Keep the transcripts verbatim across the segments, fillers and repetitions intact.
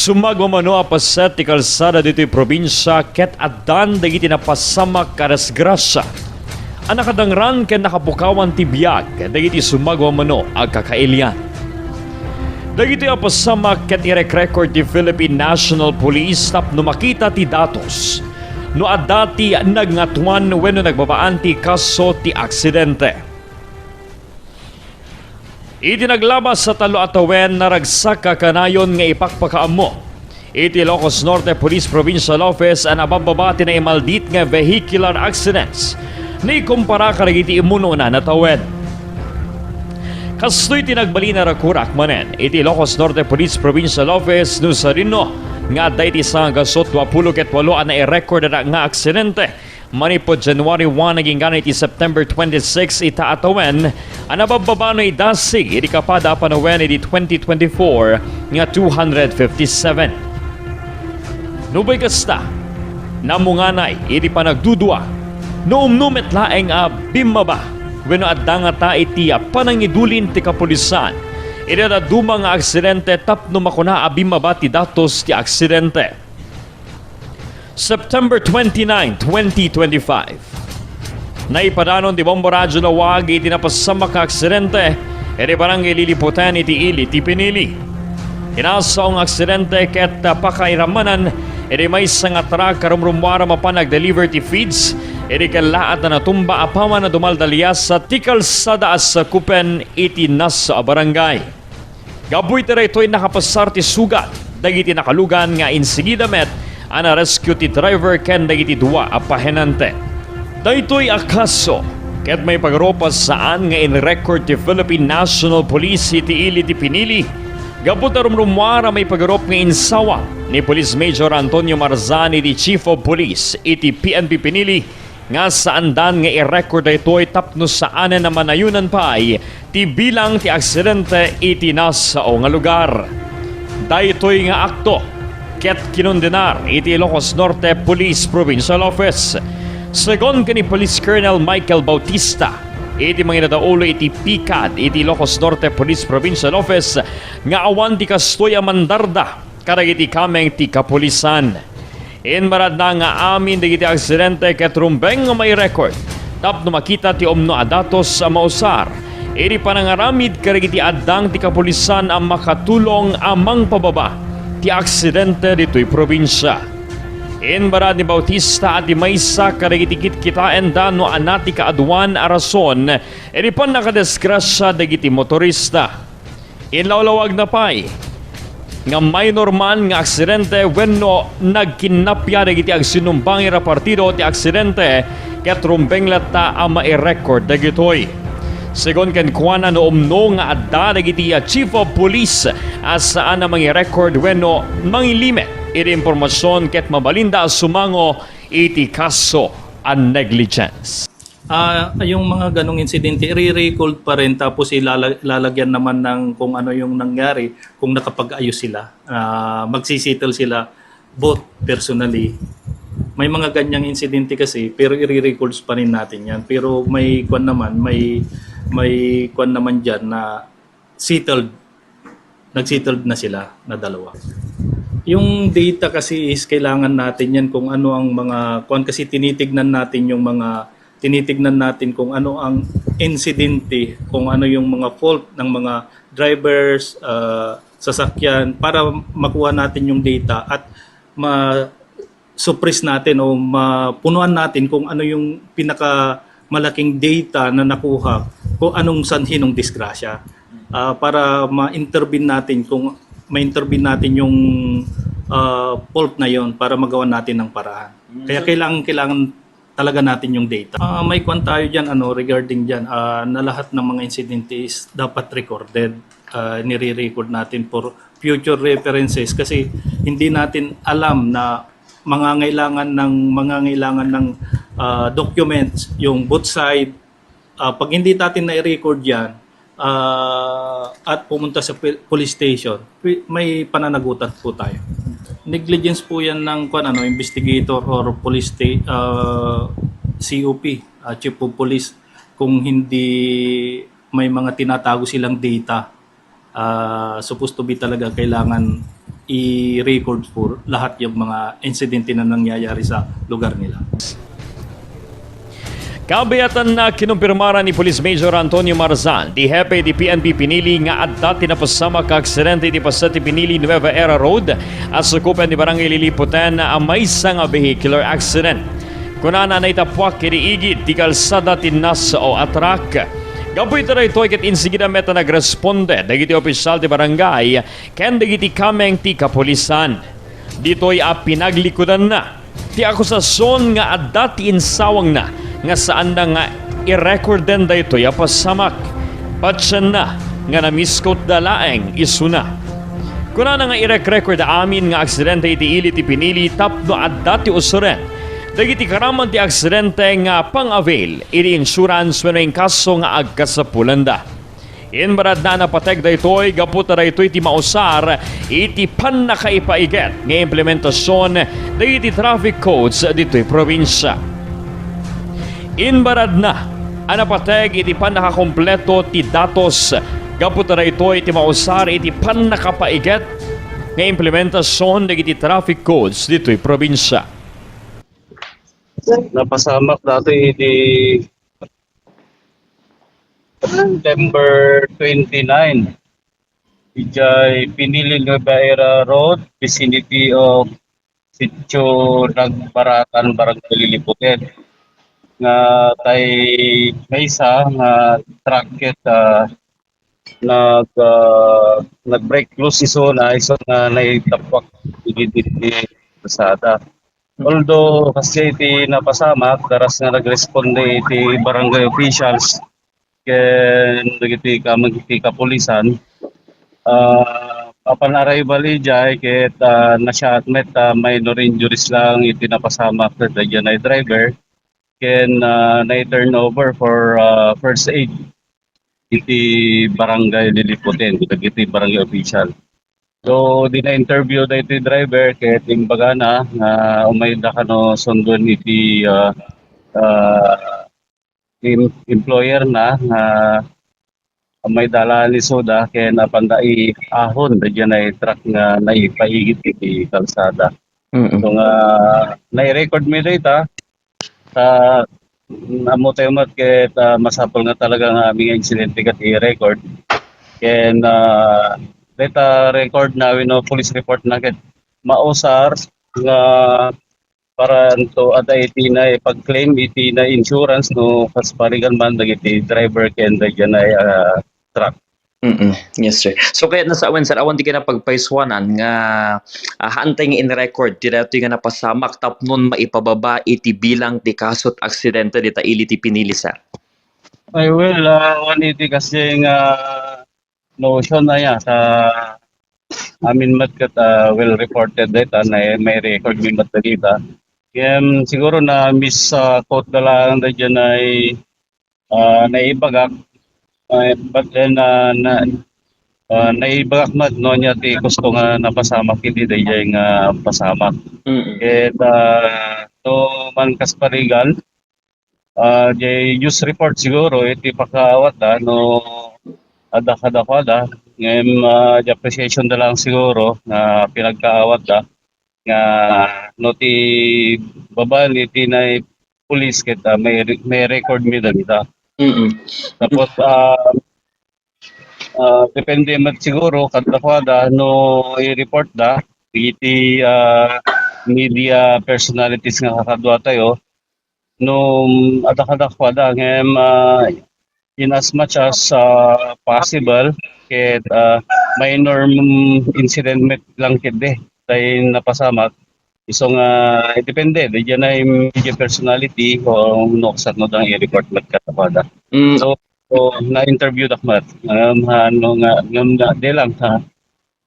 Sumagmamano a paset ti kalsada ditoy probinsia ket addan dagiti napasamak a disgrasia a nakadangran ken nakapukawan ti biag dagiti sumagmamano a kakailian. Dagitoy a pasamak ket irekrekord ti Philippine National Police tapno makita ti datos no adda ti nagngatuan wenno nagbabaan ti kaso ti aksidente. Iti naglabas a tallo a tawen, naragsak a kanayon nga ipakpakaammo iti Ilocos Norte Police Provincial Office a nababbaba ti naimaldit nga vehicular accidents no ikumpara kadagiti immun-una a tawen. Kastoy ti nagbalin a rakurak manen iti Ilocos Norte Police Provincial Office no sadino nga adda iti sangagasut dua pulo ket walo a nairekord a nga aksidente manipud January one agingga iti September twenty-six ita a tawen a nababbaba no idasig iti kapada a panawen iti twenty twenty-four nga two hundred fifty-seven. Nupay kasta, namunganay iti panagdudua no umno met laeng a bimmaba wenno adda ngata iti panangidulin ti kapulisan iti dadduma nga aksidente tapno makuna a bimmaba ti datos ti aksidente. September twenty-nine, twenty twenty-five. Naipadanon ti Bombo Radyo Lawag iti napasamak nga aksidente iti Barangay Lilipoten iti ili ti Pinili. Inasao nga aksidente ket pakairamanan iti maysa nga truck a rumrummuar a mapan nag-deliver ti feeds iti kellaat a natumba apaman a dumaldalias ti kalsada a sakupen iti Nassau a barangay. Gapu iti daytoy, nakapasar ti sugat dagiti nakalugan nga insigida met a na-rescue ti driver ken dagiti dua a pahinante. Daytoy a kaso ket maipagarop a saan nga in-record ti Philippine National Police iti ili ti Pinili gapu ta rumrummuar a maipagarop nga insawang ni Police Major Antonio Marzan iti Chief of Police iti P N P Pinili nga saandan nga i-record daytoy tapno saanen a manayonan pay ti bilang ti aksidente iti Nassau nga lugar. Daytoy nga akto ket kinondenar iti Ilocos Norte Police Provincial Office. Segun ken ni Police Colonel Michael Bautista, iti manginadaulo iti PCAD iti Ilocos Norte Police Provincial Office, nga awan ti kastoy a mandarda kadagiti kameng ti kapulisan. Inbaradna nga amin dagiti aksidente ket rumbeng nga mai-record tapno makita ti umno a datos a mausar iti panangaramid kadagiti addang ti kapulisan a makatulong a mangpababa ti aksidente ditoy probinsia. Inbarad ni Bautista a ti maysa kadagiti kitkitaenda no ania ti kaaduan a rason iti pannakadisgrasia dagiti motorista. Inlawlawagna pay nga minor man nga aksidente wenno nagkinnappia dagiti agsinumbangir a partido ti aksidente ket rumbeng latta a mai-record dagitoy. Segun kenkuana, no umno nga adda dagiti Chief of Police a saan a mangi-record wenno mangilimed iti impormasion ket mabalinda a sumango iti kaso a negligence. Ah, yung mga ganong insidente, i-record pa rin, tapos ilala-, ilalagyan naman ng kung ano yung nangyari, kung nakapag-ayos sila. Ah, magsisettle sila both personally. May mga ganyang insidente kasi, pero i-records pa rin natin yan. Pero may kwan naman, may, may kwan naman dyan na settled, nag-settled na sila na dalawa. Yung data kasi is kailangan natin yan kung ano ang mga, kwan kasi tinitignan natin yung mga, tinitignan natin kung ano ang insidente, kung ano yung mga fault ng mga drivers, ah, sasakyan, para makuha natin yung data at ma-, suppress natin o mapunuan natin kung ano yung pinakamalaking data na nakuha kung anong sanhi ng disgrasya. Ah, para ma-intervene natin kung ma-intervene natin yung, ah, fault na yon para magawa natin ng paraan. Kaya kailangan, kailangan talaga natin yung data. Ah, may kwan tayo dyan, ano, regarding dyan, ah, na lahat ng mga insidente is dapat recorded. Ah, nire-record natin for future references kasi hindi natin alam na mangangailangan ng, mangangailangan ng, ah, documents yung both side. Ah, pag hindi natin na-record yan, ah, at pumunta sa pil-, police station, pi-, may pananagutan po tayo. Negligence po yan ng, kwan, ano, investigator or police sta-, ah, C O P, ah, chief of police, kung hindi may mga tinatago silang data. ah, supposed to be talaga kailangan i-record for lahat yung mga insidente na nangyayari sa lugar nila. Kabiatan na kinumpirmara ni Police Major Antonio Marzal, ti hepe ti P N P Pinili, nga adda ti napasamak nga aksidente iti paset ti Pinili Nueva Era Road, a sukopen ti Barangay Lilipoten a maysa nga vehicular accident. Kunana, naitappuak iti igid ti kalsada ti nasao a truck. Gapu iti daytoy ket insigida met a nagresponde dagiti opisyal ti barangay ken dagiti kameng ti kapulisan. Ditoy a pinaglikudanna ti akusasion nga adda ti insawangna nga saanna nga irekorden daytoy a pasamak. Patienna nga namiskotda laeng isuna. Kunana nga irek-record amin nga aksidente iti ili ti Pinili tapno adda ti usuren dagiti karaman ti aksidente nga pang-avail iti insurance wenno inkaso nga agkasapulanda. Imbaradna a napateg daytoy gapu ta daytoy ti mausar iti pannakaipaigid nga implementasion dagiti traffic codes ditoy probinsia. Imbaradna a napateg iti pannakakompleto ti datos gapu ta daytoy ti mausar iti pannakapaigid nga implementasion dagiti traffic codes ditoy probinsia. Napasamak daytoy iti September twenty-nine, idiay Pinili Nueva Era Road, vicinity of Sitio Nagbaratan, Barangay Lilipoten. Nga tay maysa nga truck ket, ah, nag, ah, nag-break loose isuna, isu nga naitappuak iti kalsada. Although, kasi iti napasamak, daras nga nagresponde iti barangay officials ken dagiti kameng ti kapulisan, ah, upon arrival idiay ket, ah, nasiaat met, ah, minor injuries lang iti napasamak daydiay driver ken, ah, nai-turnover for, ah, first aid iti barangay Lilipoten, dagiti barangay official. So, idi na-interview daytoy driver ket imbagana nga umayda kano sundon iti, ah, ah, em-, employer na nga umayda laeng isuda ken apanda iahon daydiay truck nga naipaigid iti kalsada. Mm. So nga nai-record mi dayta, ta, mm, ammo tayo met ket, ah, masapul nga talaga nga amin nga insidente ket i-record. Ken, ah, dayta record na wenno police report na ket mausar nga para to adda iti naipag-claim iti na insurance no kasparigan man dagiti driver ken daydiay, ah, truck. Mm, yes, sir. So, kayatna sa awan, sir, awan ti kinapagpaisuanan nga, ah, haantay nga in-record ti daytoy nga napasamak tapno maipababa iti bilang ti kaso ti aksidente dita ili ti Pinili, sir? Ay, well, ah, awan iti kasi nga notion na ya sa amin met ket, ah, well reported dayta, na may record mi met dagita. Ken siguro na-miss, ah, quote da lang daydiay ah, naibagak. Ah, but then, ah, na, ah, naibagak met no ania ti kosto nga napasamak iti daydiay nga pasamak. Mm. Ket, ah, no man kasparigan, ah, diay news report siguro iti pakaawatda no adda kadakuada. Ngem, ah, di appreciation da lang siguro nga pinagkaawatda nga no ti babaen iti nai-, police ket, ah, may re-, may record mi dagita. Mm. Tapos, ah, ah, depende met siguro kadakuada no i-report da iti, ah, media personalities nga kakaduatayo no adda kadakuada ngem, ah, in as much as, ah, possible, ket, ah, minor, mm, incident met lang ketdi tay napasamak. Isu nga, eh, depende, daydiay media personality o no kasano dang i-report met kadakuada. Mm. So, so, na-interview dak met. Ngem, ano nga, ngem na, di lang, ha.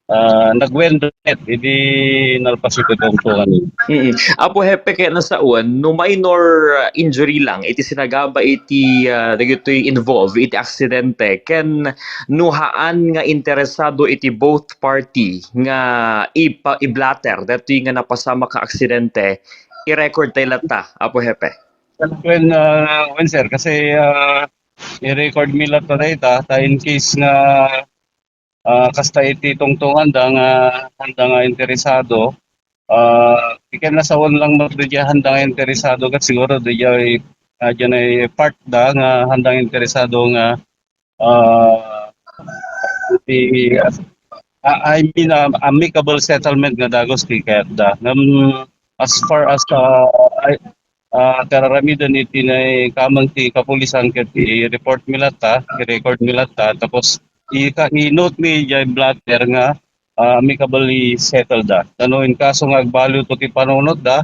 Ah, nagwendo met, idi nalpas iti tungtungan. Mm. Apo Hepe, kayatna sa awan, no minor, ah, injury lang, iti sinagaba iti, ah, dagitoy involved iti aksidente, ken no haan nga interesado iti both party nga ipa-, i-blotter daytoy nga napasamak nga aksidente, i-record tay latta, Apo Hepe? Wen, ah, wen, sir, kasi, ah, i-record mi latta dayta, ta in case nga, Ah, kasta iti tungtunganda nga handa nga interesado, ah, iken nasawen lang met diay handa nga interesado ket siguro diay, ah, diay part da nga handa nga interesado nga, ah, iti, ah, I mean, ah, amicable settlement nga dagus ti kayatda. Ngem as far as, ah, I, ah, kararamiden iti naikameng ti kapulisan ket i-report mi latta, i-record mi latta, tapos ika-, i-note mi diay blotter nga, ah, amicably settled da. Ta no in kaso nga agbaliwto ti panunotda,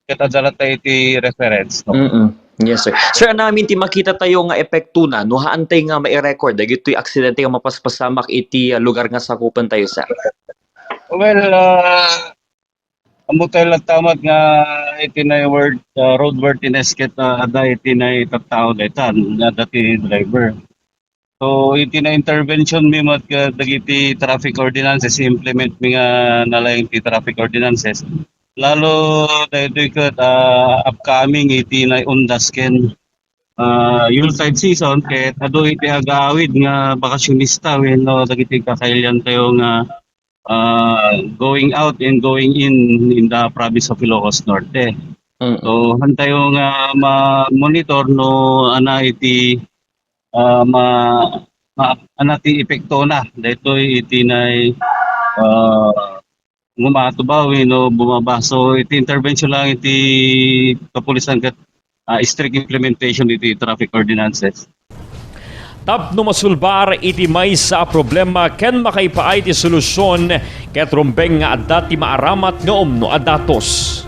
ket adda latta iti reference, no? Mm-mm. Yes, sir. Sir, ania amin ti makita tayo nga epektona no haantay nga mai-record dagitoy aksidente nga mapaspasamak iti, ah, lugar nga sakupentayo, sir? Well, ah, ammotay latta met nga iti nai-word, ah, roadworthiness ket, ah, adda iti naitattao dayta, adda ti driver. So, iti na-intervention mi met kadagiti traffic ordinances, implement mi nga nalaing ti traffic ordinances. Lalo daytoy ket, ah, upcoming iti nai-undas ken, ah, Yuletide season ket adu iti agaawid nga bakasionista wenno dagiti kakailiantayo nga, ah, going out and going in in the province of Ilocos Norte. Mm. So, hantayo nga ma-monitor no ania iti, ah, ma-, ma-, ania ti epektona daytoy iti nai-, ah, umatubaw wenno bumaba. So, iti intervention lang iti kapulisan ket, ah, strict implementation iti traffic ordinances. Tapno masulbar iti maysa a problema ken makaipaay ti solusion, ket rumbeng nga adda ti maaramat nga umno a datos.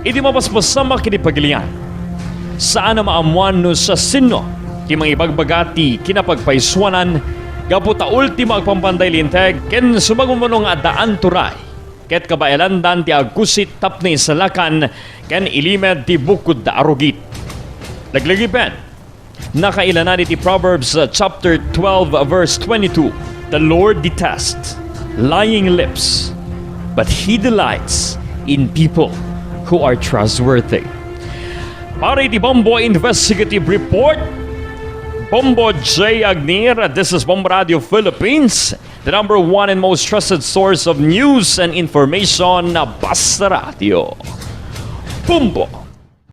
Iti mapaspasamak iti pagilian, saan a maammuan no siasino ti mangibagbaga ti kinapagpaysuanan gapu ta ultimo agpampanday linteg ken sumagmamano nga adda anturay ket kabaelandan ti agkusit tapno isalakan ken ilimed ti bukodda a rugit. Laglagipen, nakailana iti Proverbs, uh, chapter twelve, uh, verse twenty-two, "The Lord detests lying lips, but He delights in people who are trustworthy." Para iti Bombo Investigative Report, Bombo J Agnir, this is Bombo Radio Philippines, the number one and most trusted source of news and information, basta radio. Bombo!